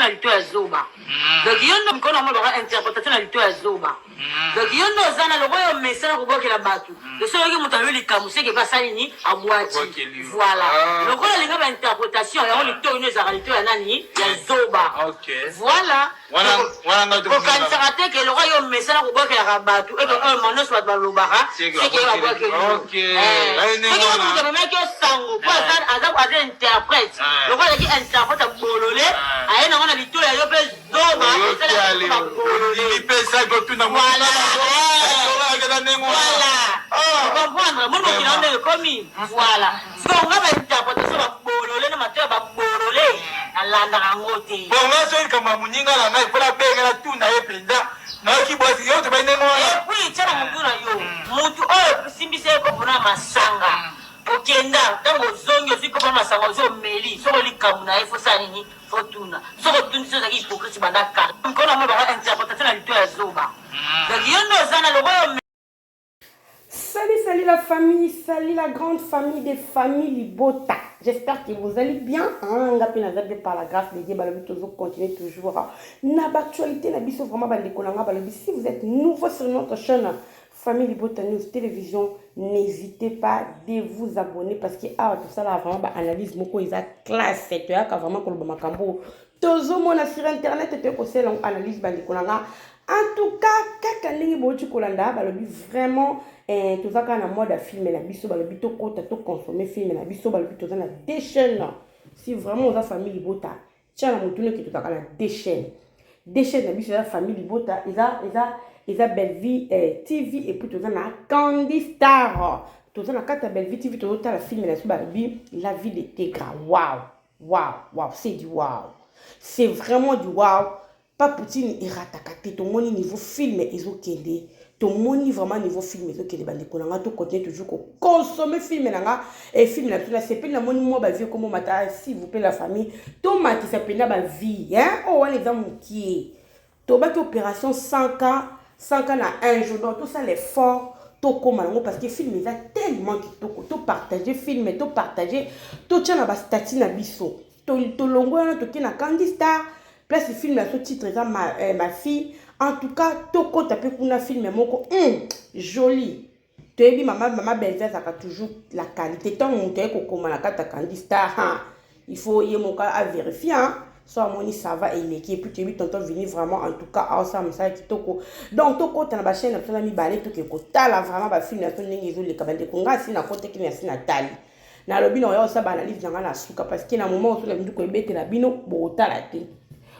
na lito ya zoba. Donc yo nde mikolo yango baka interpretation na lito ya zoba. Donc yo nde oza na lokola yo mesana kobwakela bato. Donc soki oyoki moto alobi likambo seke pe asali nini abwaki. Voilà. Lokola alinga ba interpretation yango litoyi no ezalaka litoyi ya nani ya zoba. Voilà. Kokanisaka te ke lokola yo omesana kobwakelaka bato eke oyo ma nyonso bato balobaka seke ye babwakeli yo. Soki yo moto amemaki yo sango po aza interprète, lokola azalaki interprète ya bolole, aye nango na litoyi ya yo pe zoba esalaka bolole. Voilà. Voilà. Comprendre moni mokili yango ndenge ekomi. Voilà. Sikoyo nga ba interpretation ba bolole na matoyi ya ba bolole nalandaka yango te. Bon nga soki likambo ya moninga na ngai faut nabenga natuna ye mpenza nayoki bwasi yo tobai ndenge wana. Et puis tia na mutu na yo mutu oyo osimbisa ye kopo na masanga okenda tango ozongi ozui kopo na masanga ozui omeli soki oyo likambo na ye faut osala nini faut otuna soki otuni soki ozalaki hypocrite banda kala mikolo na moi baka interpretation na litoyi ya zoba donc yo nde oza na lokola Salut, salut la famille, salut la grande famille des familles Libota. J'espère que vous allez bien. Hein, nga pe naza bien par la grâce de Dieu, balobi toujours continuer toujours. Na actualité na biso vraiment bandeko na nga balobi si vous êtes nouveau sur notre chaîne Famille Libota News Télévision, n'hésitez pas de vous abonner parce que ah tout ça là vraiment ba analyse moko eza classe, toyaka vraiment koloba makambo tozomona sur internet toye kosala yango analyse bandeko na nga. En tout cas kaka ndenge bouti kolanda balobi vraiment eh, toza kaka na mode ya film na biso balobi tokota toconsommer film na biso balobi toza na deux chaînes. Si vraiment oza famille libota tia na motu noki tozalaka na deux chaînes. Deux chaînes na biso eza famille libota eza eza eza Bellevue eh, TV et puis toza na Candy Star. Toza na kati ya Bellevue TV tozotala film na biso balobi La vie de Tegra. Wow, wow, wow, c'est du wow. C'est vraiment du wow. Pa Poutine erataka te tomoni niveau film ezokende tomoni vraiment niveau film ezokende bandeko na nga to continue toujours ko consommer film na nga et film na biso nasepeli namoni mwa ba vie ekoma mata s'il vous plaît la famille tomatisa mpenza ba vie hein oyo wana eza mokie tobaki opération 100K 100K na un jour donc tosala effort tokóma nango parce que film eza tellement kitoko topartage film topartage totya na bastati na biso tolongo wana toke na Candy Star place film na so titre eza ma fille. En tout cas tokɔta mpe kuna film moko joli toyebi mama Bellevue azalaka toujours la qualité ntango moto aye kokoma na kati ya Candy Star ha il faut ye moko avérifie hein so amoni ça va eleki. Et puis toyebi tonton Vini vraiment en tout cas aosala mosala kitoko donc tokɔta na bachaîne na biso na mibale toke kotala vraiment bafilm na biso ndenge ezoleka bandeko nga asi nakotaki na asi natali nalobi na oya kosala baanalyse na ngai na suka parce que na moment oso nalingi koyebetela bino bokotala te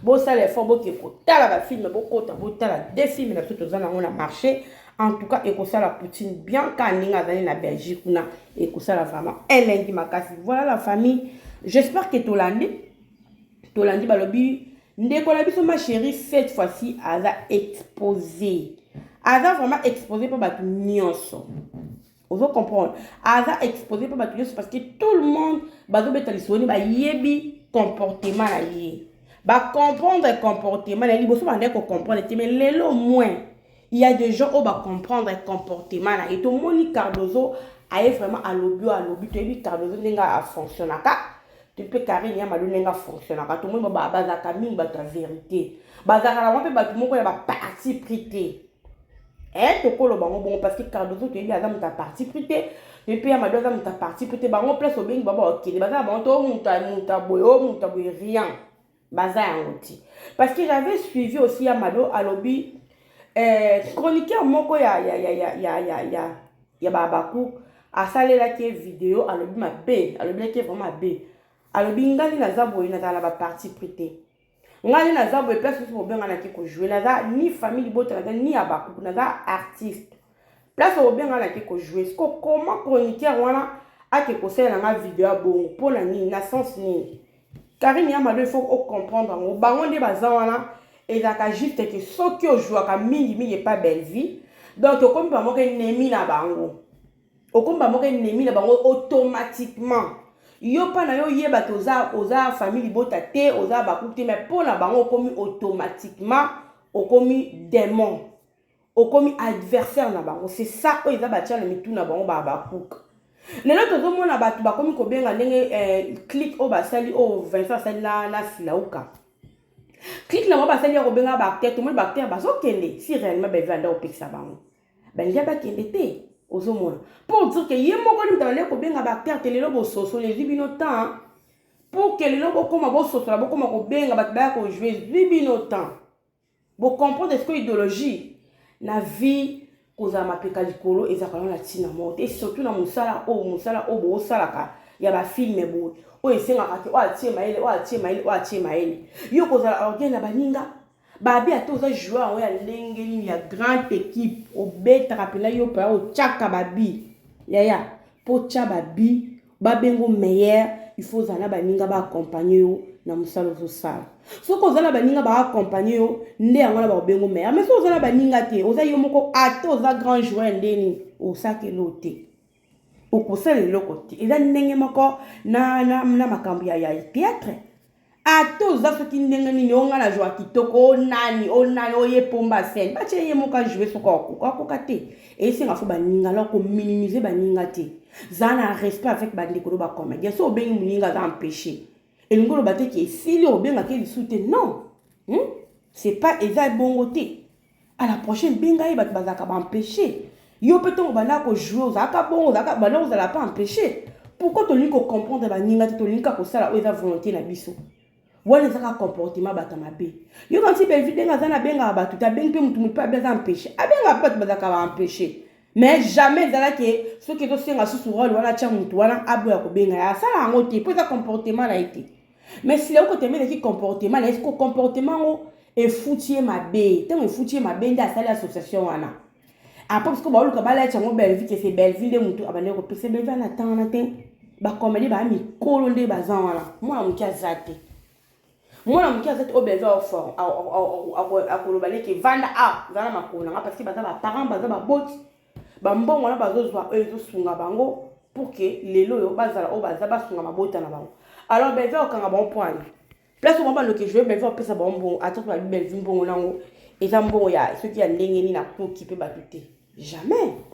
bosala effort boke kotala bafilm bokota botala deux films na biso toza nango na marché. En tout cas ekosala Poutine bien ka ndenge azali na Belgique kuna ekosala vraiment elengi makasi. Voilà la famille, j'espère que tolandi tolandi balobi ndeko na biso ma chérie cette fois-ci aza exposé, aza vraiment exposé mpo bato nyonso ozo comprendre aza exposé mpo bato nyonso parce que tout le monde bazobeta lisolo bayebi comportement na ye bacomprendre comportement na ye liboso bandaki kocomprendre te mais lelo moins il y a des gens oyo bacomprendre comportement na ye. Tomoni Cardozo aye vraiment alobi oyo alobi toyebi Cardozo ndenge afonctionnaka toyebi mpe Karine ya Malo ndenge afonctionnaka tomoni bazalaka mingi bato ya vérité bazalaka nango mpe bato moko ya baparti pris te tokoloba bango bongo parce que Cardozo toyebi aza moto ya parti pris te toyebi mpe ya Mado aza moto ya parti pris te bango place obengi bango bakokende baza na bango to moto ya boye o moto ya boye rien baza yango ti parce que j'avais suivi aussi ya Mado alobi chroniqueur moko ya babaku asalelaki ye video alobi mabe alobelaki ye vraiment mabe alobi ngai nde naza boye nazala na baparti pris te ngai nde naza boye place mosusu bobenganaki kojouer naza ni famille libota naza ni ya bakuku naza artiste place obenganaki kojouer siko comment chroniqueur wana ake kosalela nga video ya bongo mpona nini na sens nini. Karine ya Malo il faut ocomprendre yango bango nde baza wana ezalaka juste ke soki ozwaka mingimingi epa Bellevue donc okomi bamoko ennemi na bango okomi bamoko ennemi na bango automatiquement yo mpa na yo oyebaki oza, oza famille libota te oza bakuku te mais mpo na bango okomi automatiquement okomi démon okomi adversaire na bango. C'est ça oyo eza batia na mitu na bango baa bakuka lelo tozomona bato bakomi kobenga ndenge clique oyo basali oyo Vincent asali na Silauka. Clique na bango basali ya kobenga baacteur, tomoni baacteur bazokende. Si réellement Bellevue anda kopekisa bango, balingi bakende te. Ozomona, pour dire que ye moko nde moto abandaki kobenga baacteur te. Lelo bososoli, ezwi bino temps pour que lelo bokóma bososola, bokóma kobenga bato baya kojouer. Ezwi bino temps bocomprendre ce que idéologie na vie. Kozala mapeka likolo ezalaka nano na ntina moko te, surtout na mosala oyo, mosala oyo boosalaka ya bafilms boye, oyo esengaka te oyo atie mayele, oyo atie mayele, oyo atie mayele. Yo kozala orgueil na baninga babi, ata oza joueur yango ya ndenge nini, ya grande équipe, obetaka mpena yo mpe otiaka babi yaya. Mpo tya babi, babengo meilleur, il faut ozala na baninga baaccompagne yo na mosala ozosala. Soki oza na baninga baaccompagne yo, nde yango wana bakobengo meilleur. Mais soki oza na baninga te, oza yo moko, ata oza grand joueur ndeni, osaka eloko te, okosala eloko te. Eza ndenge moko na makambo ya théâtre. Ata oza soki ndenge nini, o nga na joua kitoko, o nani, o nani, oye pomba scène, batie ye moko ajoue, soki akoka, akoka te. Esenga faut baninga. Alors kominimiser baninga te, zala na respect avec bandeko no bacomédien. So obengi moninga aza empêché, elingi oloba te ke esili, obengaki lisusu te. Non, C'est pas, eza bongo te. À la prochaine, benga ye. Bato bazalaka baempêché. Yo mpe ntongo banda kojouer, ozalaka bongo, ozalaka banda kozala pa empêché. Pourquoi tolingi kocomprendre baninga te? Tolingi kaka kosala oyo eza volonté na biso. Wana ezaka comportement bato mabe. Yo kanti Bellevue ndenge aza, nabengaka bato te. Abengi mpe motu, motu mpe abe aza empêché, abengaka mpe bato bazalaka baempêché. Mais jamais ezalaki soki ezosenga susu rôle wana, atya motu wana, aboya kobenga ye, asala yango te, mpo eza comportement na ye te. Mais sila okotema, ezalaki comportement na ye. Siko comportement yango efuti ye mabe. Ntango efuti ye mabe, nde asali association wana. Après, parce que baoluka balati yango Bellevue, ke c'est Bellevue nde motu abandaki kopesa. Bellevue ana ntango wana te. Bacomédie baya mikolo nde baza wana, mwana moke aza te, mwana moke aza te. Oyo Bellevue akoloba leke vanda a za na makolo nanga, parce que baza baparent, baza baboti, bambongo wana bazozwa oyo ezosunga bango pour que lelo oyo bazala oyo baza, basunga mabota na bango. Alors Bellevue akokanga bango poani place oyo bango baloki jouer. Bellevue apesa bango mbongo, ata babi Bellevue mbongo nango eza mbongo ya soki ya ndenge nini, akoki mpe bato te, jamais.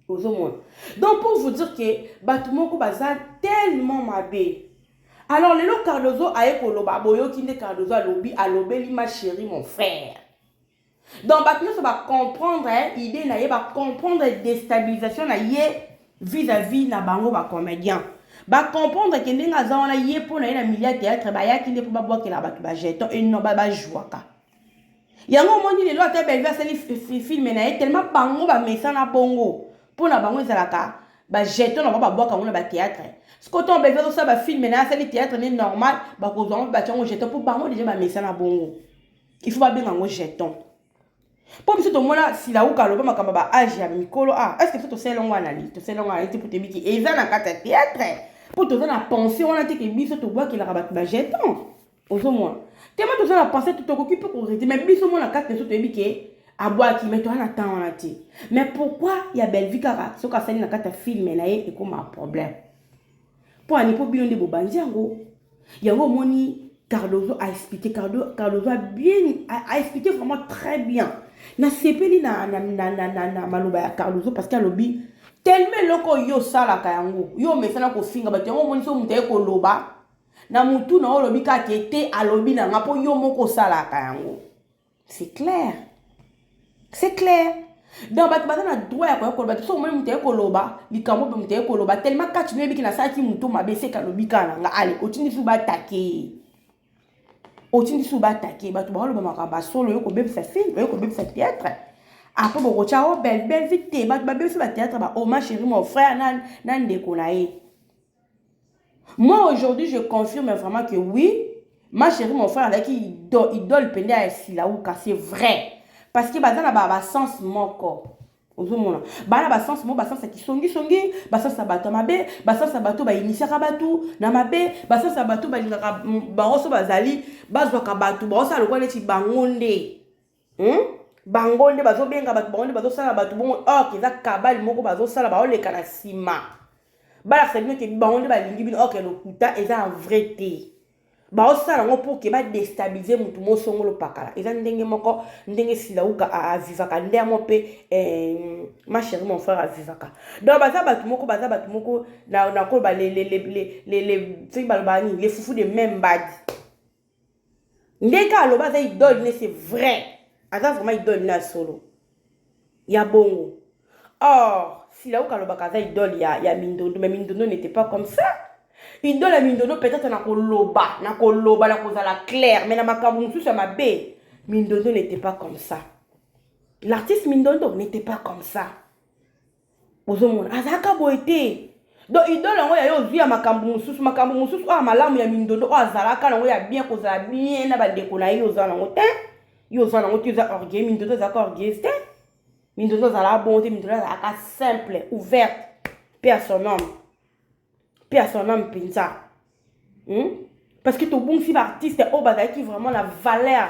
Ozomona? Donc pour vous dire que bato moko baza tellement mabe. Alors lelo Cardozo aye koloba, boyoki nde Cardozo alobi, alobeli ma chérie, mon frère. Donc bato nyonso bacomprendre idée na ye, bacomprendre déstabilisation na ye vis-à-vis na bango bacomédien, bacomprendre ke ndenge aza wana, ye mpo na ye na milieu ya théâtre, bayaki nde mpo babwakela bato bajeton e non bajwaka yango. Omoni lelo ata Bellevue asali film na ye, tellement bango bamesana bongo, mpo na bango ezalaka bajeton na bango, babwaka yango na bathéâtre. Sikoyo ntango Bellevue azosala bafilm na ye, asali théâtre ne normal, bakozwa yango mpe batia yango jeton, mpo bango déjà bamesana bongo, il faut babenga yango jeton. Mpo biso tomona Silauka aloba makambo ya baage ya mikolo. Ah, est ce que biso tosala yango analyse? Tosala yango analyse te, mpo toyebi ke eza na kati ya théâtre, mpo toza na pensée wana te ke biso tobwakelaka bato bajeton. Ozomona, tema toza na pensée te, tokoki mpe korete. Mais biso mona kati na biso toyebi ke abwaki, mais toza na temps wana te. Mais pourquoi ya Bellevue kaka soki asali na kati ya film na ye ekóma problème? Mpo ani? Mpo bino nde bobandi yango. Yango omoni Cardozo a expliqué, Cardozo a bien a expliqué vraiment très bien. Nasepeli na maloba ya Cardozo, parce que alobi tellement eloko oyo osalaka yango, yo omesana kofinga bato. Yango omoni, so moto aye koloba na mutu na oyo, olobi kaka ete alobi na nga, mpo yo moko osalaka yango. C'est clair, c'est clair. Donc bato baza na droit ya koya koloba te. Soki omoni moto aye koloba likambo mpe moto aye koloba tellement kati noyebiki nasalaki moto mabe, seka alobi kaka na nga. Ale, otindi su batake ye, otindi su batake bato baoloba makambo basolo. Oyo kobebisa film, oyo kobebisa théâtre, après bokotya o belle belle vite te. Bato babebisi bathéâtre ba oh, ma chérie, mon frère na ndeko na ye. Moi aujourd'hui, je confirme vraiment que oui, ma chérie, mon frère azalaki idole pende ya Silauka. C'est vrai, parce que baza na basens moko. Ozomona, bana basens moko, basens ya kisongisongi, basens ya bato ya mabe, basens ya bato bainitiaka bato na mabe, basens ya bato balingaka bango. So bazali bazwaka bato baosala lokola neti bango nde, Bango nde bazobenga bato, bango nde bazosala bato bongo. Or eza kabale moko bazosala, baoleka na nsima, balakisa bino ke bango nde balingi bino. Or lokuta, eza en vrai te. Baosala yango pour ke badéstabiliser motu mosongolo pakala. Eza ndenge moko ndenge Silauka avivaka, nde yango mpe ma chérie, mon frère avivaka. Donc baza bato moko, baza bato moko nakoloba soki balobaka nini, les fufu de même mbadi. Ndenge aloba aza idole ne, c'est vrai, aza vraiment idole ne ya solo ya bongo. Or Silauka alobaka aza idole ya Mindondo, mais Mindondo n'était pas comme ça. Idole ya Mindondo, peut-être na koloba, na koloba, na kozala clair, mais na makambo mosusu ya mabe, Mindondo n'était pas comme ça. L'artiste Mindondo n'était pas comme ça. Ozomona, azalaka boye te. Donc idole yango ya yo, ozwi ya makambo mosusu, makambo mosusu oyo ya malamu ya Mindondo, oyo azalaka nango ya bien, kozala bien na bandeko na ye, oza nango te. Yo oza nango te, oza orgueil. Mindondo azalaka orgueilleuse te. Mindondo azalaka bongo te. Mindondo azalaka simple, ouverte, paix à son âme, paix à son âme mpenza, Parce que tobungisi baartiste oyo bazalaki vraiment na valeur,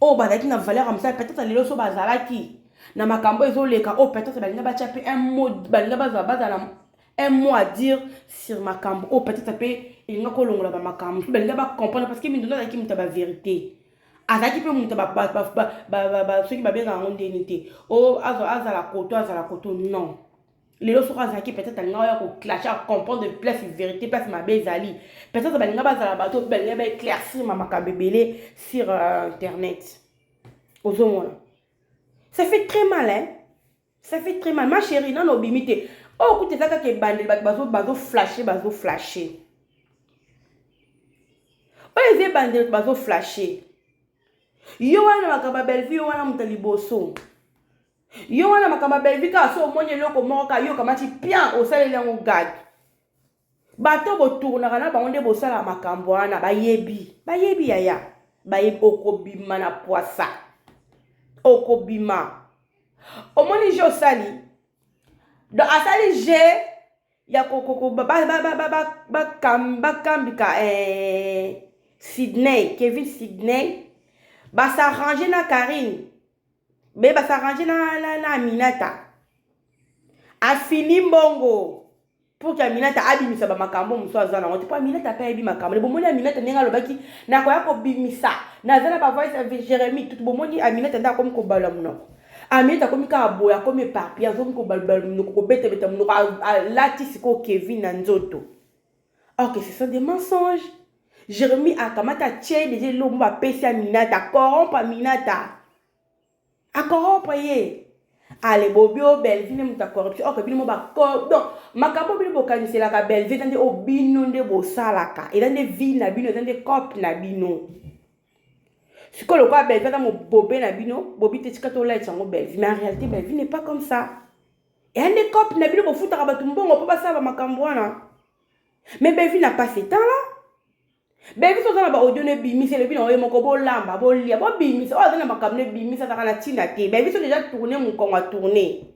oyo bazalaki na valeur ya mosala. Peut-être lelo so bazalaki na makambo ezoleka oyo, peut-être balinga batya mpe un mot, balinga bazala un mot à dire sur makambo oyo, peut-être mpe elinga kolongola bamakambo mosusu, balinga bacomprendre, parce que Mindondo azalaki moto ya bavérité, azalaki mpe moto soki babengaka yango ndeni te, o azala koto, azala koto. Non, lelo soki azalaki, peut-être alinga oya koclasher, acomprendre place vérité, place mabe ezali. Peut-être balinga bazala bato balinga baéclaircir ma makambo ebele sur internet. Ozomona, ça fait très mal, hein? Ça fait très mal, ma chérie. Nano obimi te. Oyo kuta eza kaka ebandeli. Bato bazoflasher, bazoflasher. Oyo eza ebandeli, bazoflasher. Yo wana makambo ya Bellevue, yo wana moto ya liboso, yo wana makambo ya Bellevue kaka so omoni eloko moko kaka, yo kamati pian, osaleli yango gag. Bato botournaka na bango nde bosala makambo wana, bayebi, bayebi yaya, bayebi. Okobima na poisa, okobima. Omoni je osali, donc asali je ya bakambika Sydney, Kevin Sydney, bas'arranger na Karine, be bas'arranger na Aminata, afini mbongo pour que Aminata abimisa bamakambo mosusu aza nango te, mpo Aminata mpe ayebi makambo. Bomoni Aminata ndenge alobaki: "Nakoya kobimisa, naza na bavoice ya Jérémi tutu." Bomoni Aminata nde akomi kobala monoko. Aminata akomi kaka boye, akomi éparpillé, azomi kobalubala monoko, kobetabeta monoko, alati sikoyo Kevin na nzoto. Ok, ce sont des mensonges. Jérémi akamata, atie déjà eloko mo bapesi Aminata, acorrompre Aminata, acorrompre ye. Ale bobi o Bellevue nde moto ya corruption. Ok, bino mo bako, donc makambo bino bokaniselaka Bellevue eza nde oyo bino nde bosalaka, eza nde vie na bino, eza nde cope na bino. Sikoyo lokola Bellevue aza mobobe na bino, bobi te, tika tolaitisa yango Bellevue. Mais en réalité, Bellevue n'est pas comme ça. Eya nde cope na bino, bofutaka bato mbongo mpo basala bamakambo wana. Mais Bellevue n'a pas ce temps là. Bellevue so oza na baaudio no, ebimisa, elobi na oye moko, bolamba, bolia, bobimisa. Oyo aza na makambo no, ebimisa, azalaka na ntina te. Bellevue so déjà tourne mokongo, atourne.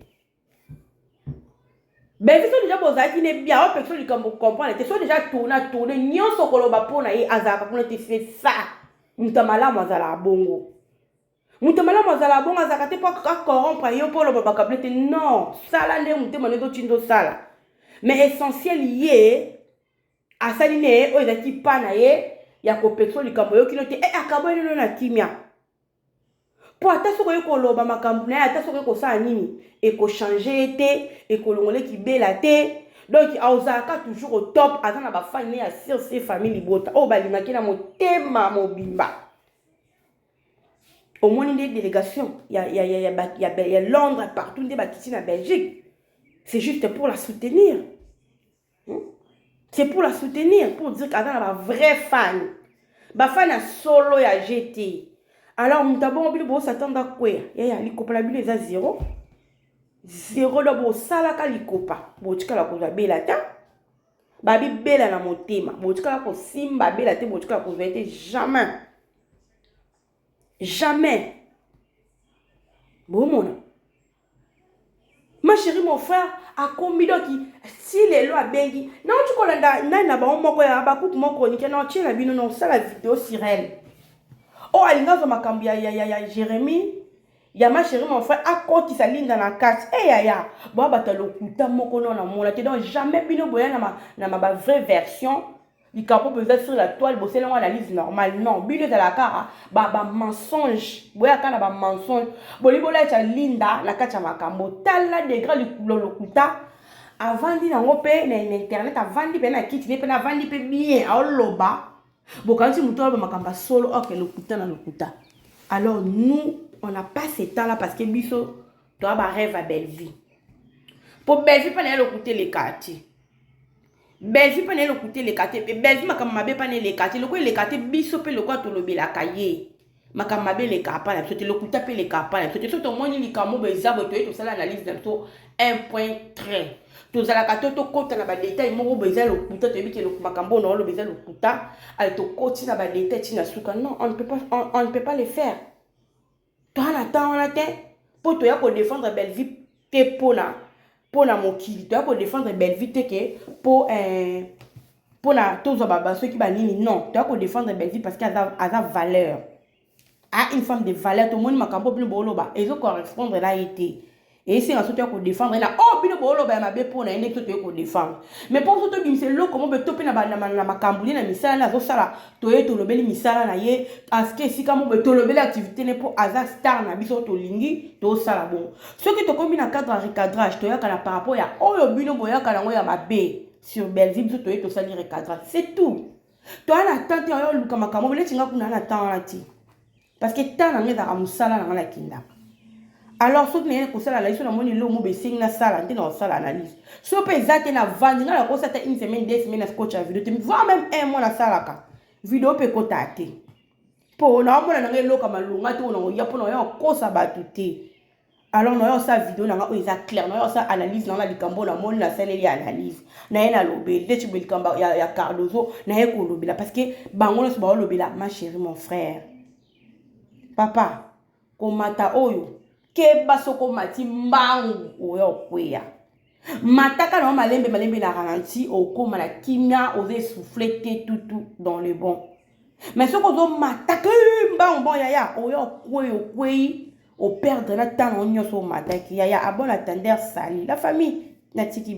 Bellevue so déjà bozalaki ne bien, opekisa likambo, comprendre te. So déjà tourne, atourne nyonso, koloba mpo na ye azalaka kuna te. C'est ça, moto ya malamu azalaka bongo. Moto malamu azalaka bongo, azalaka te mpo acorrompre yo mpo oloba makambo te. Non, sala nde motema nde ezotinda osala, mais essentiel ye asali ne oyo ezalaki mpa na ye ya kopekisa likambo, oyokino te. E akaboyi nino na kimia, mpo ata soki oye koloba makambo na ye, ata soki oye kosala nini, ekochanger ye te, ekolongola ekibela te. Donc azalaka toujours au top, aza na bafani ne ya sur se famille libota oyo balingaki na motema mobimba. Omoni nde délégation ya Londres, partout nde bakiti na Belgique, c'est juste pour la soutenir, C'est pour la soutenir, pour dire qu'aza na bavrai fan, bafani ya solo ya gt. Alors moto abongo, bino bosatanda kweya yaya, likopa na bino eza zéro zéro. Do bosalaka likopa, botikala kozwa bela te. Babibela na motema, botikala kosimba bela te, botikala kozwa ye te, jamais, jamais. Bomona, ma chérie, mon frère akomi doki si lelo abengi nauti kolanda nani na bango moko ya bakuku moko chronique na otie na bino na osala video sur elle, oyo alingi azwa makambo ya Jérémie, ya ma chérie, mon frère, akotisa Linda na kati. E yaya, boya bato ya lokuta moko no namona te. Donc jamais bino boya na bavrai version, likambo boza sur la toile, bosali yango analyse normale. Non, bino ezalaka kaka bamensonge, boya kaka na bamensonge, bolingi bolatisa Linda na kati ya makambo. Tala degré lokuta avandi nango mpe na internet, avandi mpe na kiti ne mpe avandi mpe bien, aoloba. Bokanisi moto aloba makambo ya solo, or que lokuta na lokuta. Alors nous, on n'a pas ce temps là, parce que biso toya barêve ya Bellevie, mpo Bellevie mpe na ye lokuta eleka te. Bellevie mpe na ye lokuta eleka te. Bellevie makambo mabe mpe na eleka te. Lokola eleka te, biso mpe lokola tolobelaka ye, makambo mabe elekaka mpa na biso te, lokuta mpe elekaka mpa na biso te. So tomoni likambo boye eza boye, toye tosala analyse na biso, un point trait. Tozalaka to tokɔta na badétail moko boye eza lokuta, toyebi ke makambo oyo naoloba eza lokuta, ale tokɔti na badétail ntina suka. Non, on ne peut pas, on ne peut pas le faire. Toa na temps wana te mpo toya kodéfendre Bellevie te mpona mokili. Toya kodéfendre Bellevie te ke mpo mpona tozwa basoki banini. Non, toya kodéfendre Bellevie parce que aza valeur, a une femme de valeur. Tomoni makambo bino booloba ezocorrespondre na ye te, esenga so toya kodéfendre na oyo bino booloba ya mabe mpo na ye nde biso toye kodéfendre. Mais mpo so tobimisa eloko mo be to mpe na makambo nde na misala nde azosala, toye tolobeli misala na ye aske esika mo boye, tolobeli activité ne mpo aza star na biso, tolingi tosala bongo. Soki tokomi na cadre ya recadrage, toyaka na par rapport ya oyo bino boyaka nango ya mabe sur Bellevie, biso toye tosali recadrage, c'est tout. Toya na temps te oyo oluka makambo neti nga kuna na temps wana te, parce que temps na nga ezalaka mosala na nga nakendaka. Alors soki naye kosala analyse, so namoni eloko mo besengi nasala nde na kosala analyse. So mpe eza te, navandi ngai nakosala ta une semaine, 2 semaines na scotch ya video te, voire même un mois nasalaka video mpe ekota te, mpo naomona nanga eloko ya malonga te oyo nakoya mpo nakoya kokosa bato te. Alors nayo osala video nanga oyo eza claire, nayo osala analyse nanga na likambo oyo namoni, nasaleli analyse naye, nalobeli neti boye likambo ya Cardozo. Naye kolobela parce que bango nyonso baolobela. Ma chérie, mon frère, papa, komata oyo keba. Soki omati mbangu, oya okweya. Mataka na yo malembe malembe na ralenti, okóma na kimia, oza essoufflé te, tutu dans le bon. Mais soki ozomataka mbangu, bon yaya, oya okwei, okwei, operdre na ntango nyonso omataki. Yaya, à bon entendeur, salut la famille, natiki.